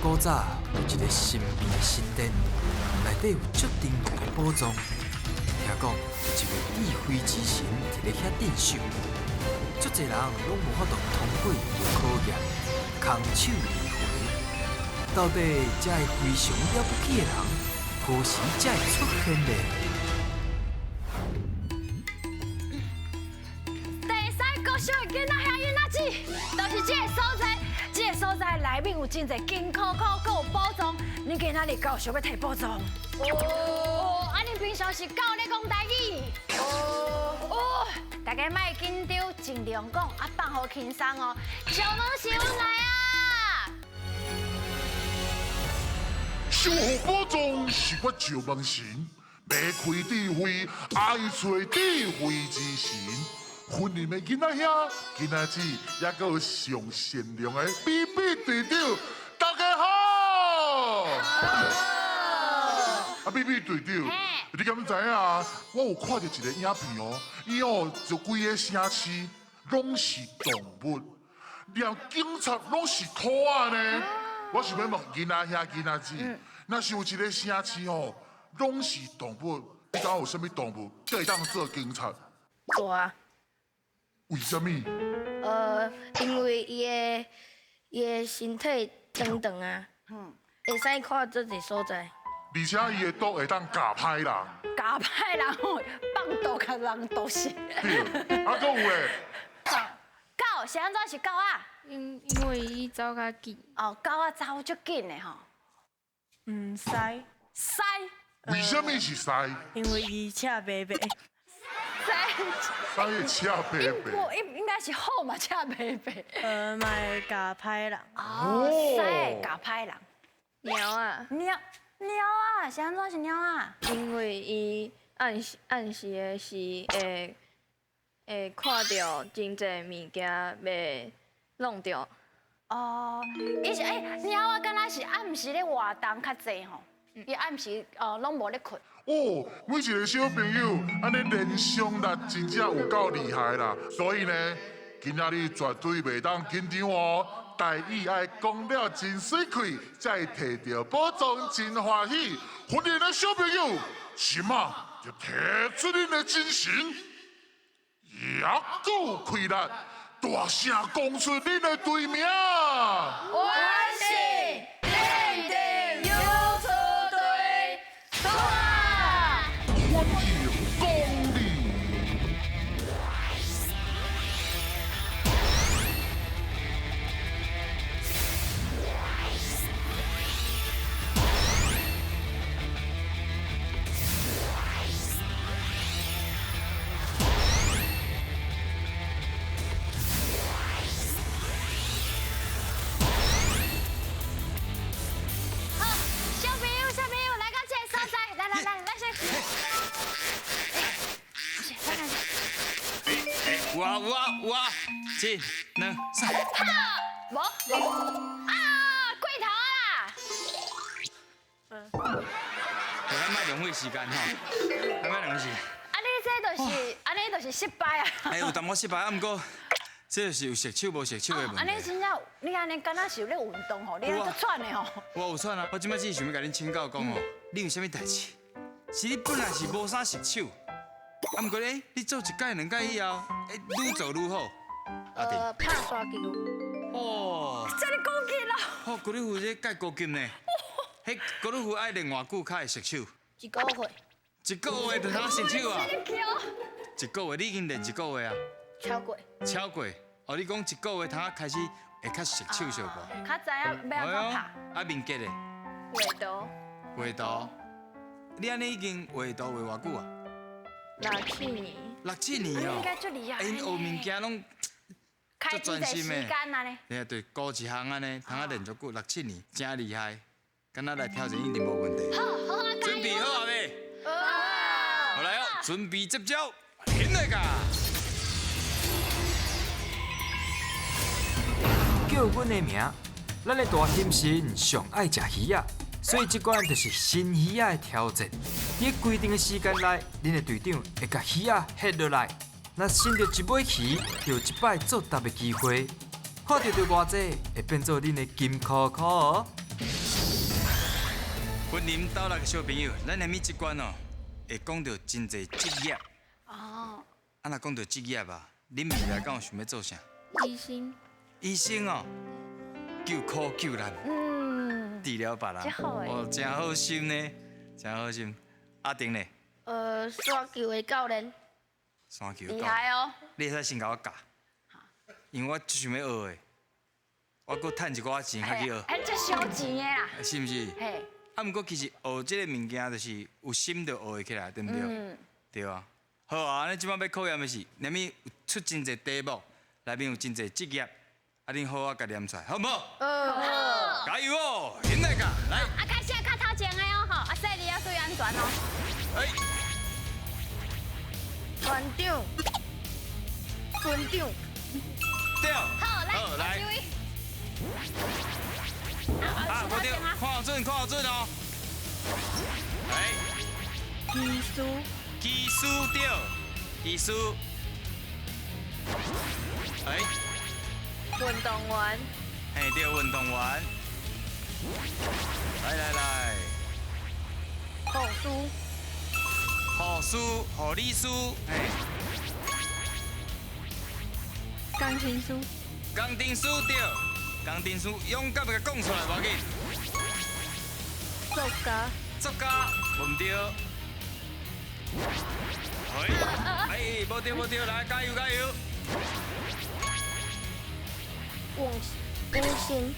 古早有一个神秘的神殿，內底有足珍貴的寶藏。聽講有一位智慧之神佇咧遐鎮守，足濟人攏無法度通過伊的考驗，空手而回。到底這个非常了不起的人，何時才會出現呢？第三國小的囡仔兄囡仔姊，就是這个所在，這个所在內面有真濟金箍箍，閣有寶藏。恁今仔日敢有想欲提寶藏？哦，啊，恁平常時敢有咧講台語？哦哦，大家莫緊張，盡量講，啊放予輕鬆哦。小問是阮來啊！守護寶藏是我石望神，欲開智慧，愛揣智慧之神。雲林的囡仔兄、囡仔姊，也閣有上善良的比比隊長，大家好。啊，比比隊長，你敢知影？我有看著一个影片哦，伊哦就規个城市攏是動物，連警察攏是兔仔呢。我想欲問囡仔兄、囡仔姊，若是有一个城市吼，攏是動物，你感覺有啥物動物會當做警察？蛇啊。為啥物？因為伊的身體長長啊，會使看足濟所在。而且伊的毒會當咬歹人。咬歹人吼，放毒共人毒死。對，啊，閣有咧。狗是按怎是狗仔？因為伊走較緊。哦，狗仔走足緊的吼。嗯，獅。獅。為啥物是獅？因為伊赤白白。獅。獅會赤白白。應該是虎嘛，赤白白。嘛會咬歹人。哦，獅會咬歹人。貓仔。貓貓仔，是按怎是貓仔？因為伊暗時的時會看著真濟物件袂弄著。哦，伊是欸，貓仔敢若是暗時咧活動較濟吼，伊暗時哦攏無咧睏。哦，每一个小朋友按呢聯想力真正有夠厲害啦，所以呢，今仔日絕對袂當緊張哦。台語愛講了真媠氣，才會提著寶藏真歡喜。雲林的小朋友，這馬就提出恁的精神，也閣有氣力，大聲講出恁的隊名。我是認定游出隊，歡迎光臨。好，小朋友，小朋友，來到這个所在，來來來，來先。來來來。有啊有啊有啊，一、兩、三。哈，無。啊，過頭啊！咱莫浪費時間吼，咱莫浪費時間。啊，你這就是，按呢就是失敗啊。哎，有淡薄失敗，啊，毋過這就是有熟手無熟手的問題。按呢真正，你按呢敢若是有咧運動吼，你按呢足喘的吼。我有喘啊，我這擺只是想欲共恁請教講吼，你有啥物代誌？是你本來是無啥熟手，啊，毋過咧，你做一擺兩擺以後，欸，愈做愈好。阿弟。拍沙球。哦。這爾高級咯。哦，高爾夫這蓋高級呢。彼高爾夫愛練偌久較會熟手？一個月。一個月就通熟手啊？一個月，你已經練一個月啊？超過。超過。哦，你講一個月通開始會較熟手小可。較知影欲按怎拍。啊，面結咧？畫圖。畫圖。你按呢已經畫圖畫偌久啊？六七年。六七年哦。應該足厲害。𪜶學物件攏開真濟時間啊呢。對啊對，顧一項按呢，通啊練足久，六七年，真厲害。敢若來挑戰一定無問題。好，好啊，準備好啊未？好。好來哦，準備接招，起來噶！叫阮的名，咱的大猩猩上愛食魚仔，所以這關就是新魚仔的挑戰。佇規定的時間內，恁的隊長會共魚仔彼落來，若伸著一尾魚，就有一擺作答的機會。看著著偌濟，會變做恁的金箍箍哦。雲林斗六的小朋友，咱下面這關哦，會講著真濟職業。哦。啊，若講著職業啊，恁未來敢有想欲做啥？醫生。醫生哦，救苦救難，治療別人，哦，真好心呢，真好心。阿婷呢？山球的教練。山球。厲害哦！你會使先共我教，因為我足想欲學的，我閣趁一寡錢較去學。彼足燒錢的啦。是毋是？嘿。啊，毋過其實學這个物件，就是有心就學會起來，對毋對？對啊。好啊，咱這擺欲考驗的是，裡面有出真濟題目，內面有真濟職業，啊，恁好好共念出來，好毋好？好。加油哦，忍耐甲，來。啊，開始較頭前的哦，吼，啊，細膩要注意安全哦。哎。團長，軍長。對。好，來，好，來。啊，無對，看好準，看好準哦。來。技師。技師對，技師。哎。運動員。嘿，對，運動員。來來來。護士。護士、護理師，嘿。工程師。工程師對，工程師勇敢的講出來，無要緊。作家。作家，無毋對。哎，無對無對，來加油加油。王星。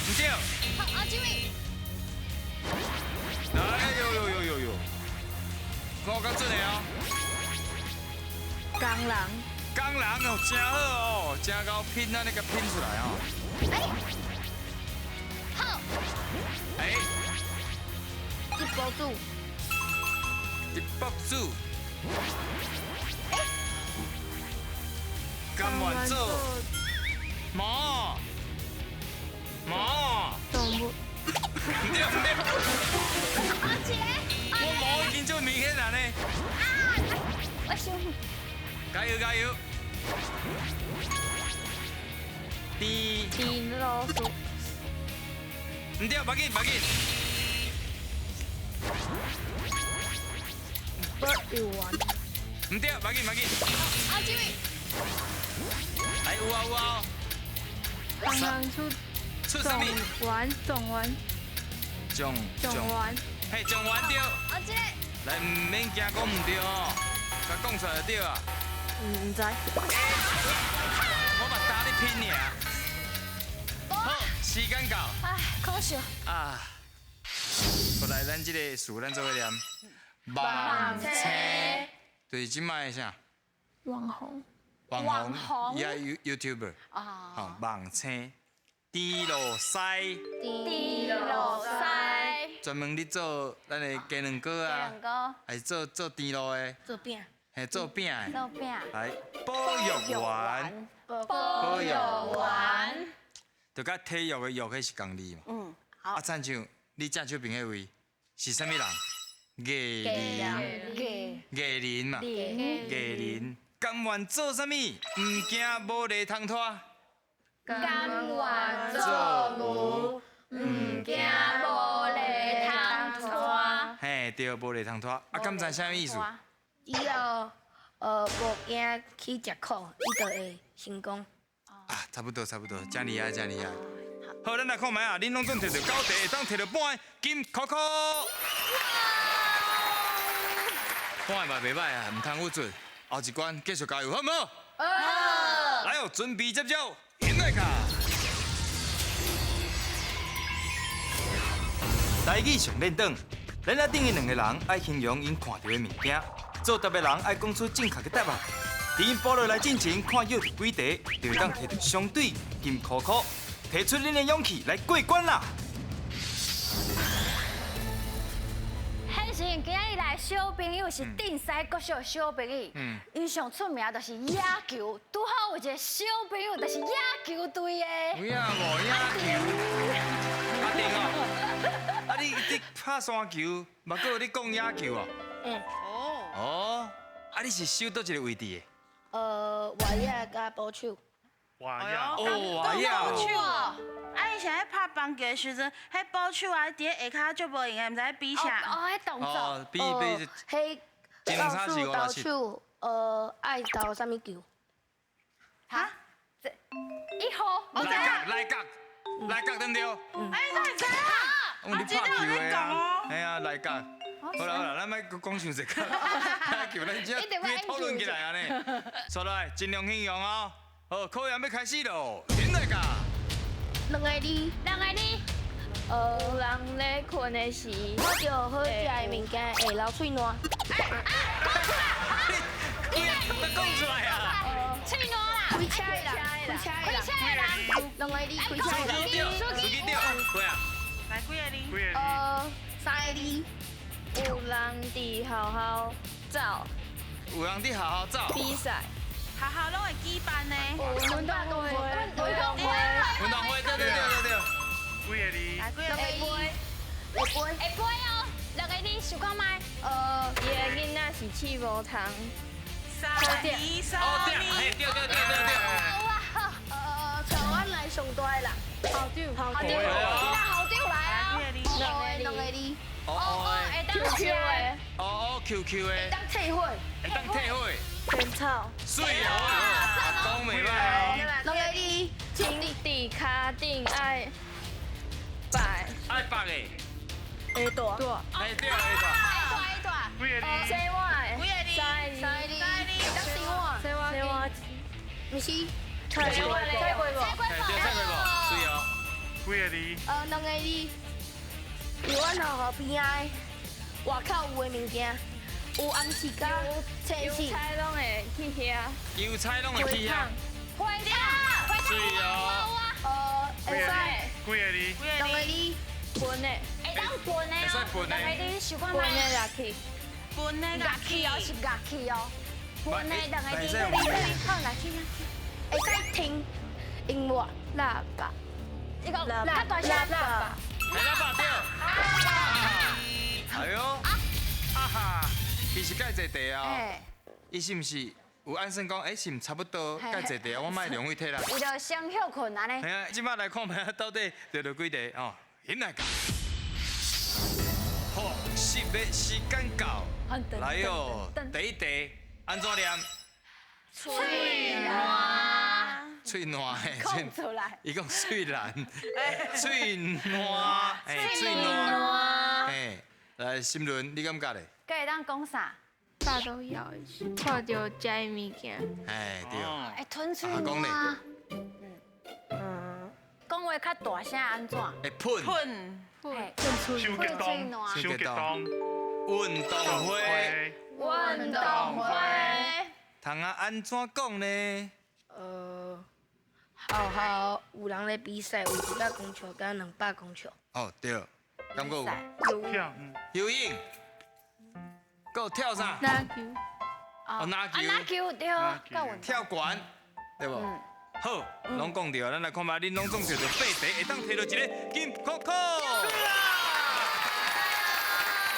毋對。好，阿志偉。來，呦呦呦呦呦，看較準的哦。工人。工人哦，真好哦，真𠢕拼，按呢共拼出來哦。哎，好。哎。一波子。一博子。哎。甘愿做。毛。毛。動物。毋對毋對。阿姐。我毛已經足明顯啦呢。啊！我想。加油加油！甜甜老鼠。毋對，無緊無緊。保育員。毋對，無緊無緊。阿志偉。哎，有啊有啊。行行出出啥物？狀元狀元。狀狀元。嘿，狀元對。阿志。來，毋免驚講毋對哦，共講出來就對啊。毋知。我嘛焦咧拼爾。好，時間到。唉，可惜。啊。過來，咱這个詞，咱做伙念。網青。就是這擺的啥？網紅。網紅。伊個 YouTuber。啊。好，網青。甜露西。甜露西。專門咧做咱的雞卵糕啊。雞卵糕。還是做做甜露的。做餅。嘿，做餅的。做餅。來，保育員。保育員。就佮體育的育，彼是仝字嘛。嗯。好。啊，親像你正手邊彼位是啥物人？藝人。藝人嘛。藝人。甘願做啥物？毋驚無犁通拖。甘願做牛，毋驚無犁通拖。嘿，對，無犁通拖。啊，敢知啥物意思？只要無驚去食苦，伊就會成功。啊，差不多，差不多，真厲害，真厲害。好，咱來看覓啊，恁攏總摕著九題，會當摕著半个金箍箍。半个嘛袂䆀啊，毋通鬱卒。後一關繼續加油，好毋好？好。來哦，準備接招，引來卡。台語上練轉，咱遮頂的兩个人愛形容𪜶看著的物件，做答的人愛講出正確的答案。佇𪜶補落來進前，看叫著幾題，就會當摕著相對金箍箍，提出恁的勇氣來過關啦！顯示今日來小朋友是鎮西國小小朋友，𪜶上出名就是野球，拄好有一个小朋友就是野球隊的。有影無野球？阿定哦，啊你你拍山球，嘛閣有咧講野球哦？嗯。哦。啊你是守佗一个位置的？外野佮捕手。哇呀！哦，哇呀！啊，以前咧拍棒球的时阵，彼捕手啊，伫咧下跤足无闲的，毋知咧比啥。哦，彼动作。哦，比比。彼老鼠投手，爱投啥物球？哈？这一号。内角，内角，内角对毋对？哎，哪会知啊？我你拍球的啊？嘿啊，内角。好啦好啦，咱莫阁讲伤济，球咱这别讨论起来按呢。煞来，尽量形容哦。好，考验欲开始咯，先来噶。两个字，两个字。有人咧睏的时，看著好食的物件会流喙澜。你讲出来啊！喙澜啦，开车的人，开车的人，两个字，开车的人。手机对，对啊。来几个字？三个字。有人伫学校走。有人伫学校走。比赛。学校拢会举办呢。运动会，运动会，运动会，对对对对对。几个字？来几个字？会飞，会飞哦。两个字，想看觅。伊的囡仔是刺无虫。三二三。哦对，嘿对对对对对。台湾来上大的人。校长，校长，校长来啊。两个字。哦哦，会当 Q 的。哦哦 Q Q 的。会当退火。会当退火。仙草。水哦，讲袂歹哦。两个字。请伫跤顶爱拜。爱拜的。下大。哎对，下大。下大。几个字？洗碗。几个字？三个字。三个字。当洗碗。洗碗机。毋是。菜瓜菜瓜菜瓜对，菜瓜无。水哦。几个字？两个字。伫阮学校边仔外口有的物件，有红色佮青色。油菜拢会去遐。油菜拢会去遐。回答，回答。水哦。会使。几个字？两个字。分的。会当分的哦。两个字，想看觅。分的乐器。分的乐器哦，是乐器哦。分的两个字，好，来去来去。会使听音乐。喇叭。一个较大声。喇叭。喇叭对。哎呦，啊哈，其实盖济题哦，伊是毋是有按算讲，哎，是毋差不多盖济题啊？我莫浪费体力。伊就先歇睏按呢。嘿啊，这摆来看觅到底著著几题哦，先来讲。好，十个时间到，来哟，第一题按怎念？喙澜。喙澜嘿，讲出来。伊讲喙澜，喙澜，嘿，喙澜，嘿，来，心伦，你感觉咧？阁会当讲啥？百都枵的时，看著食的物件。哎，对。会吞喙澜。讲话较大声按怎？会喷。喷。喷。伤激动，伤激动。运动会。运动会。通啊，按怎讲呢？学校有人咧比赛，有100公尺佮200公尺。哦，对，敢阁有？跳，游泳，阁有跳啥？篮球。哦，篮球。篮球对，跳悬，对无？好，拢讲对，咱来看觅，恁拢总摕著八题，会当摕著一个金箍箍。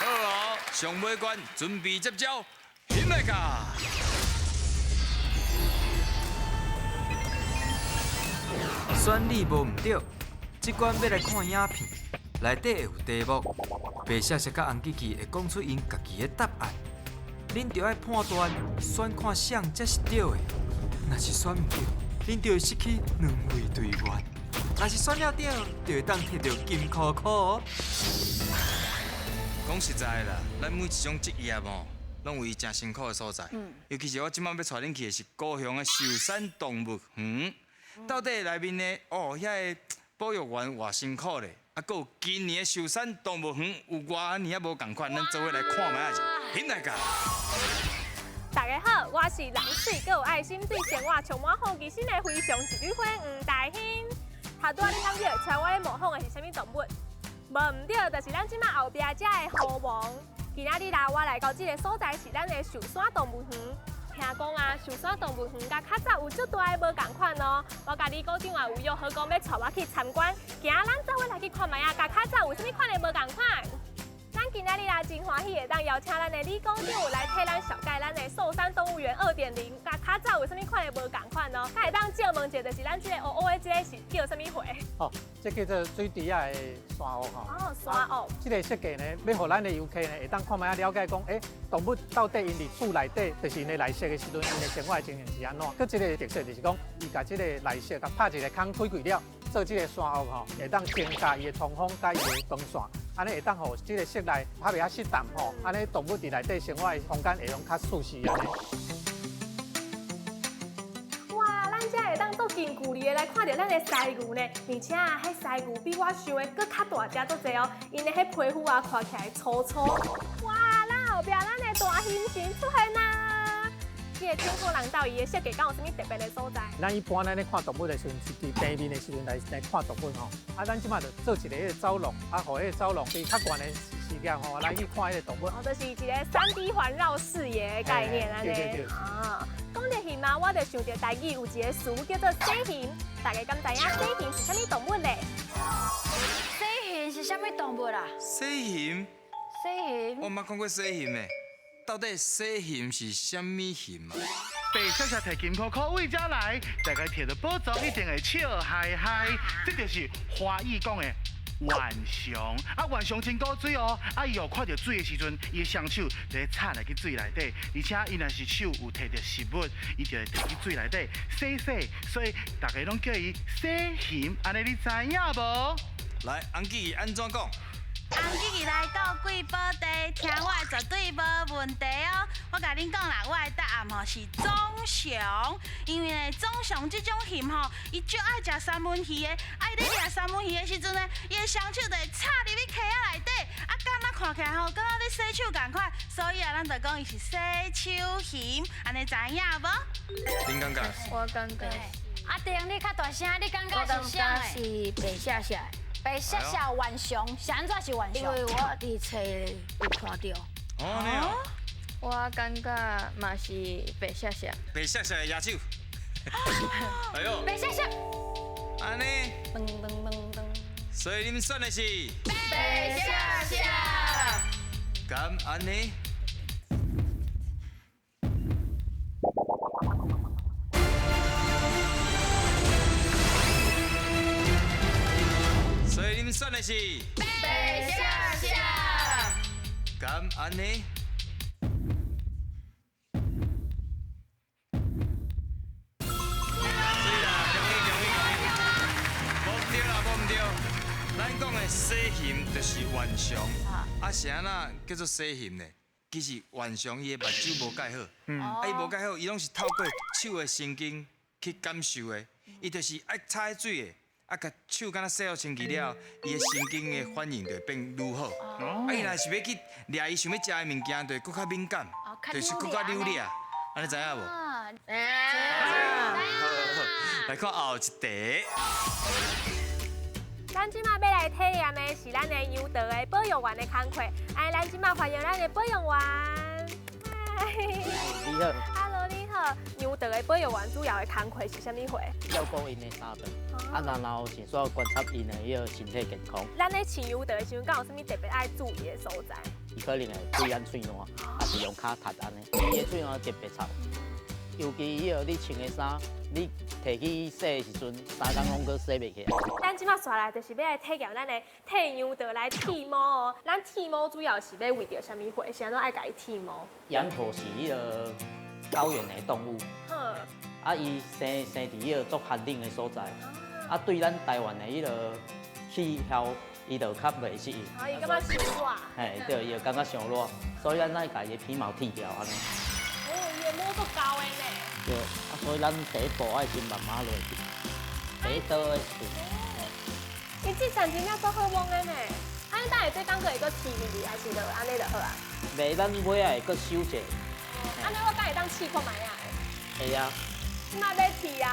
好哦，上尾关准备接招，先来噶。选你无毋对，这关欲来看影片，内底会有题目，白雪雪佮红吉吉会讲出𪜶家己的答案，恁著爱判断选看啥才是对的。若是选毋对，恁就会失去两位队员；若是选了对，就会当摕著金箍箍哦。讲实在的啦，咱每一种职业哦，拢有伊诚辛苦的所在。尤其是我这摆欲带恁去的是高雄的寿山动物园。到底内面的哦，遐个保育员偌辛苦咧，啊，阁有今年的寿山动物园有偌尔仔无仝款，咱做伙来看觅仔者，先来噶。大家好，我是人媠阁有爱心对生活充满好奇心的非常一女花黄大兴。头拄仔你感觉揣我咧模仿的是啥物动物？无毋对，就是咱这摆后壁遮的猴王。今仔日啦，我来到这个所在是咱的寿山动物园。听讲啊，寿山动物园佮较早有足大的无仝款哦。我佮李股长也有约好讲欲带我去参观，今仔咱做伙来去看觅仔，佮较早有啥物款的无仝款。咱今仔日啦，真歡喜會當邀請咱的李館長來替咱紹介咱的壽山動物園2.0，佮較早有啥物款的無仝款哦？佮會當借問一下，就是咱這个烏烏的這个是叫啥物貨？哦，這叫做水池仔的山屋吼。哦，山屋。這個設計呢，欲予咱的遊客呢，會當看覓仔了解講，動物到底𪜶佇厝內底，就是𪜶的內室的時陣，𪜶的生活的情形是按怎？閣這個特色就是講，伊共這個內室共拍一個空開開了，做這個山屋吼，會當增加伊的通風佮伊的光線。按呢會當予這個室內較袂遐濕澹吼，按呢動物佇內底生活的空間會用較舒適按呢。哇，咱遮會當足近距離的來看著咱的犀牛呢，而且啊，彼犀牛比我想的閣較大隻足濟哦，𪜶的彼皮膚啊，看起來粗粗。哇，咱後壁咱的大猩猩出現啦！這個天空廊道伊的設計敢有啥物特別的所在？咱一般咱咧看動物的時陣，是佇平面的時陣來看動物吼。啊，咱這馬就做一個彼個走廊，啊，予彼個走廊佇較懸的視野吼，來去看彼個動物。哦，就是一個3D 環繞視野的概念按呢。對對對。啊，講著熊啊，我就想著台語有一個詞叫做洗熊，大家敢知影洗熊是啥物動物咧？洗熊是啥物動物啊？洗熊。洗熊。我毋捌看過洗熊的。到底洗熊是啥物熊啊？白雪雪提金箍箍為遮來，大家提著寶藏一定會笑嗨嗨。這就是華語講的浣熊。啊，浣熊真古錐哦。啊，伊哦看著水的時陣，伊的雙手就會插入去水內底，而且伊若是手有提著食物，伊就會提去水內底洗洗，所以大家攏叫伊洗熊。按呢你知影無？來，洪記按怎講？洪記來到貴寶地，聽我的絕對無問題哦。我共恁講啦，我的答案吼是棕熊，因為呢，棕熊這種熊吼，伊足愛食三文魚的，啊，伊咧掠三文魚的時陣呢，伊的雙手就會插入去溪仔內底，啊，敢若看起來吼，敢若咧洗手仝款，所以啊，咱就講伊是洗手熊，按呢知影無？恁感覺？我感覺。阿丁，你較大聲，你感覺是啥？我感覺是白雪雪。白雪雪浣熊，是按怎是浣熊？因為我佇冊有看著。哦，我感覺嘛是白雪雪。白雪雪的野手。哎呦。白雪雪。按呢。噔噔噔噔。所以恁選的是。白雪雪。敢按呢？所以恁選的是白雪雪。敢按呢？對啦，恭喜恭喜恭喜！無對啦，無毋對。咱講的洗熊就是浣熊，啊是按怎叫做洗熊呢？其實浣熊伊的目睭無蓋好，啊伊無蓋好，伊攏是透過手的神經去感受的，伊就是愛插喺水的。啊，共手敢若洗予清氣了，伊的神經的反應就會變愈好。啊，伊若是欲去掠伊想欲食的物件，就會閣較敏感，就是閣較扭掠。按呢知影無？好，好，來看後一題。咱這馬欲來體驗的是咱的羊駝的保育員的工課。哎，咱這馬歡迎咱的保育員。你好。 Hello，你好。羊駝的保育員主要的工課是啥物貨？照顧𪜶的三頓，啊，然後是煞觀察𪜶的彼個身體健康。咱咧飼羊駝的時陣，敢有啥物特別愛注意的所在？伊可能會對咱喙瀾，抑是用跤踢按呢。伊的喙瀾特別臭，尤其彼個你穿的衫，你提去洗的時陣，三工攏閣洗袂起來。咱這馬紲來就是欲來體驗咱的剃羊駝來剃毛哦。咱剃毛主要是欲為著啥物貨？是按怎愛共伊剃毛？羊駝是彼個高原的動物，啊，伊生佇彼個足寒冷的所在，啊，對咱台灣的彼個氣候，伊就較袂適應。啊，伊感覺傷熱。嘿，對，伊就感覺傷熱，所以咱愛共伊的皮毛剃掉按呢。哦，伊的毛足厚的呢。對，啊，所以咱第一步愛先慢慢落去，第一刀的時陣。伊這層真正足好摸的呢。啊，你等下這工閣會閣剃入去，還是就按呢就好啊？袂，咱尾仔會閣修者。按呢我敢會當試看覓啊？會啊。這馬欲剃啊，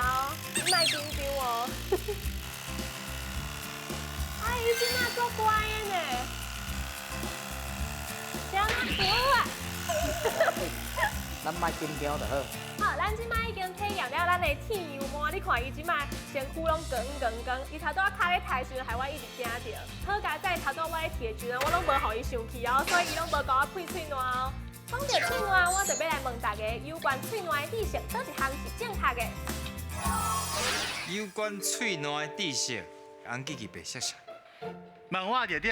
你莫緊張哦。哎，伊這馬足乖的呢。是按怎好啊？咱莫紧张就好。好，咱這擺已經體驗了咱的天油魔，你看伊這擺身軀攏光光光，伊頭拄仔跤咧抬的時陣，害我一直驚著。好佳哉頭拄仔我咧提的時陣，我攏無予伊生氣哦，所以伊攏無共我噴喙瀾哦。講到喙瀾，我就欲來問大家有關喙瀾的知識，佗一項是正確的？有關喙瀾的知識，翁記記白雪雪。問我就對，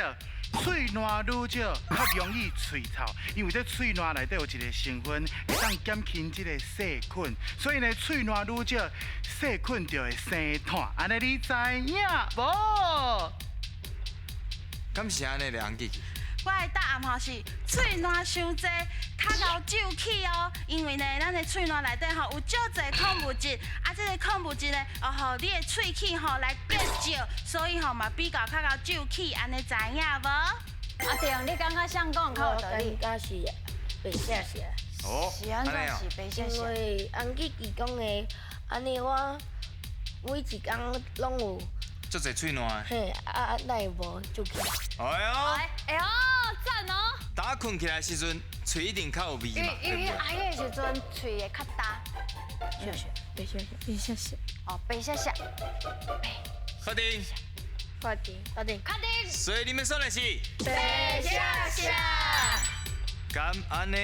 喙瀾愈少，較容易喙臭，因為這喙瀾內底有一個成分，會當減輕這個細菌，所以呢，喙瀾愈少，細菌就會生湠。按呢你知影無？敢是按呢咧，翁記記？我的答案吼是喙瀾傷濟，較𠢕蛀齒哦。因為呢，咱的喙瀾內底吼有足濟礦物質，啊，這個礦物質呢，哦，予你的喙齒吼來結石，所以吼嘛比較較𠢕蛀齒，按呢知影無？阿定，你感覺啥講較有道理？我感覺是白雪雪。哦，是按怎是白雪雪？因為翁記記講的，按呢我每一工攏有。足濟喙瀾。嘿，啊，哪會無蛀齒？哎喲，哎喲，讚哦！早睏起來時陣，喙一定較有味嘛。因為阿迄個時陣喙會較焦。謝謝，白雪雪，白雪雪。哦，白雪雪。確定。確定，確定。確定。所以你們選的是？白雪雪。敢按呢？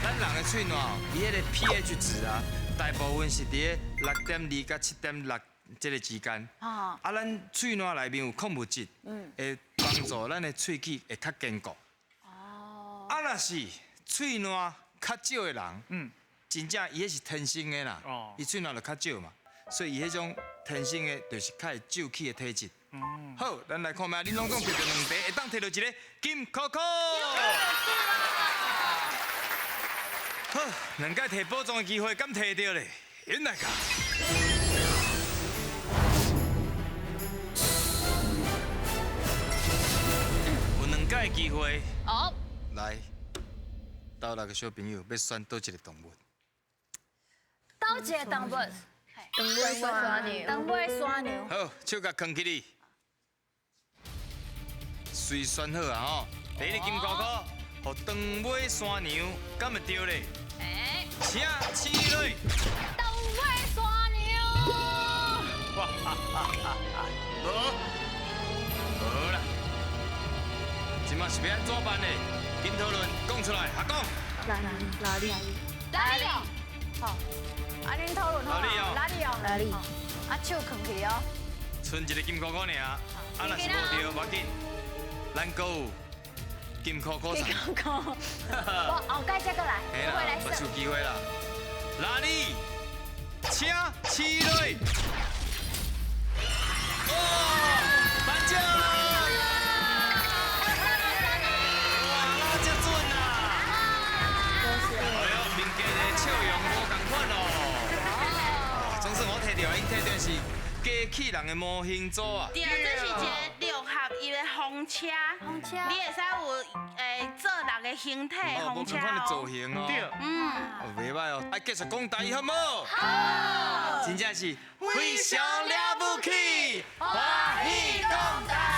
咱人的喙瀾，伊彼個 pH 值啊，大部分是佇個6.2佮7.6這個之間。啊，咱喙瀾內面有礦物質，會幫助咱的喙齒會較堅固。哦。啊，若是喙瀾較少的人，真正伊彼是天生的啦。哦。伊喙瀾就較少嘛，所以伊彼種天生的，就是較會蛀齒的體質。好，咱來看覓，恁攏總摕著兩題，會當摕著一个金箍箍。好，兩擺提寶藏的機會，敢提著咧？引來噶。有兩擺機會。哦。來，兜內个小朋友欲選佗一个動物？佗一个動物？長尾山牛。長尾山牛。好，手共囥起你。隨選好啊吼，第一个金箍箍。予長尾山牛，敢會對咧？欸，請起來。長尾山牛。哇哈哈哈哈！無，無啦。這馬是欲按怎辦呢？緊討論，講出來，阿講。哪裡？哪裡？哪裡？好，啊，恁討論好。哪裡哦？哪裡？啊，手囥起哦。賰一个金箍箍爾，啊，若是無對，無要緊，咱閣有。金箍箍，金箍箍，我後蓋再過來，機會來算。有機會啦，哪裡？請起來。哇，頒獎！哇，哪這準啊！哎呦，面家的笑容無仝款哦。總算我提著，𪜶提著是機器人的模型組啊。對，這是一個六合一的風車，風車，你會使有做人的形體風車哦，造型哦，對，袂歹哦，愛繼續講台語好無？好，真正是非常了不起，歡喜講台。